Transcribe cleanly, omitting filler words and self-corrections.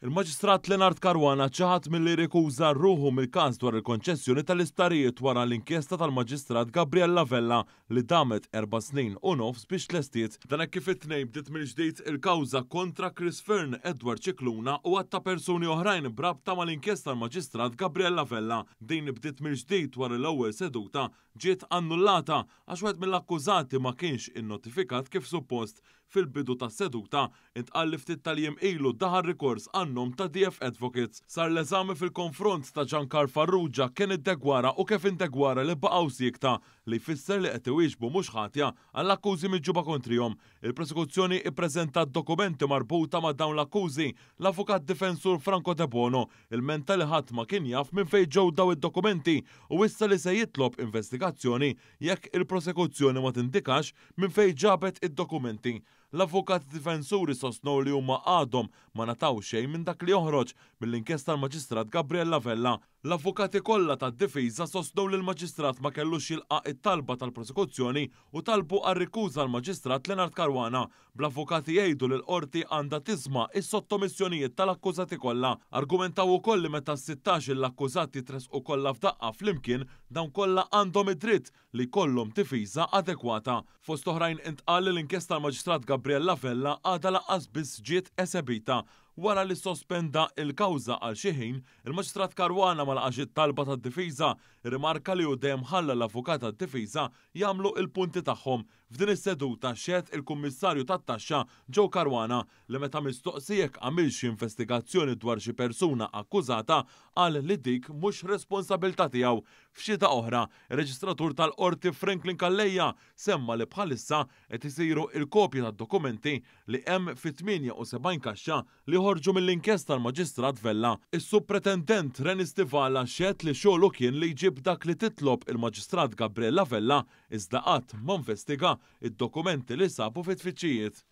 Il-Maġistrat Leonard Caruana ċaħad milli jirrikuża ruħu mill-każ dwar il-konċessjoni tal-isptarijiet wara l-inkjesta tal-Maġistrat Gabriella Vella li damet 4 snin u nofs biex tlestiet. Dan hekk kif it-Tnejn bdiet mill-ġdid il-kawża kontra Chris Fearne, Edward Scicluna u għadd ta' persuni oħrajn b'rabta mal-inkjesta tal-Maġistrat Gabriella Vella. Din bdiet mill-ġdid wara l-ewwel seduta ġiet annullata għax wieħed mill-akkużati ma kienx innotifikat kif suppost. Fil-bidu tas-seduta intqal li ftit tal-jiem ilu daħal rikors għan-nom ta' DF Advocates. Sar l-eżami fil-konfront ta' Giancarl Farrugia, Kenneth Deguara u Kevin Deguara li baqgħu siekta, li jfisser li qed iwieġbu mhux ħatja għall-akkużi miġjuba kontrihom. Il-prosekuzzjoni ippreżentat dokumenti marbuta ma' dawn l-akkużi. L-avukat difensur Franco Debono ilmenta li ħadd ma kien jaf minn fejn ġew daw id-dokumenti u issa li se jitlob investigazzjoni jekk il-prosekuzzjoni ma tindikax minn fejn ġabet id-dokumenti. L-avukat difensuri sostnew li huma għadhom ma ngħataw xejn minn dak li joħroġ mill-inkjesta tal-Maġistrat Gabriella Vella. L-avukati kollha tad-difiża sostnew li l-Maġistrat ma kellux jilqa' it-talba tal-prosekuzzjoni u talbu għal rikuża l-Maġistrat Leonard Caruana, bl-avukati jgħidu li l-qorti għandha tisma' is-sottomissjonijiet tal-akkużati kollha. Argumentaw ukoll li meta 16 l-akkużati tressqu kollha f'daqqa flimkien, dawn kollha għandhom id-dritt li jkollhom difiża adekwata. Fost oħrajn intqal li l-inkjesta tal-Maġistrat Gabriella Vella għadha lanqas biss ġiet esebita. Wara li sospenda il-kawża għal xi ħin, il-Maġistrat Caruana ma laqax it-talba tad-difiża, rimarka li hu dejjem ħalla l-avukat tad-difiża jagħmlu il-punti tagħhom. F'din is-seduta xehed il-Kummissarju tat-Taxxa Joe Caruana, li meta mistoqsi jekk għamilx investigazzjoni dwar xi persuna akkużata, qal li dik mhux responsabilità tiegħu. F'xhieda oħra, ir-reġistratur tal-Qorti Franklin Calleja semma li bħalissa qed isiru il-kopji tad-dokumenti li hemm fi 78 kaxxa li ħorġu mill-inkjesta tal-Maġistrat Vella. Is-Supretendent Rennie Stivala xehed li xogħlu kien li jġib dak li titlob il-Maġistrat Gabriella Vella, iżda qatt ma investiga id-dokumenti li sabu fit-tfittxijiet.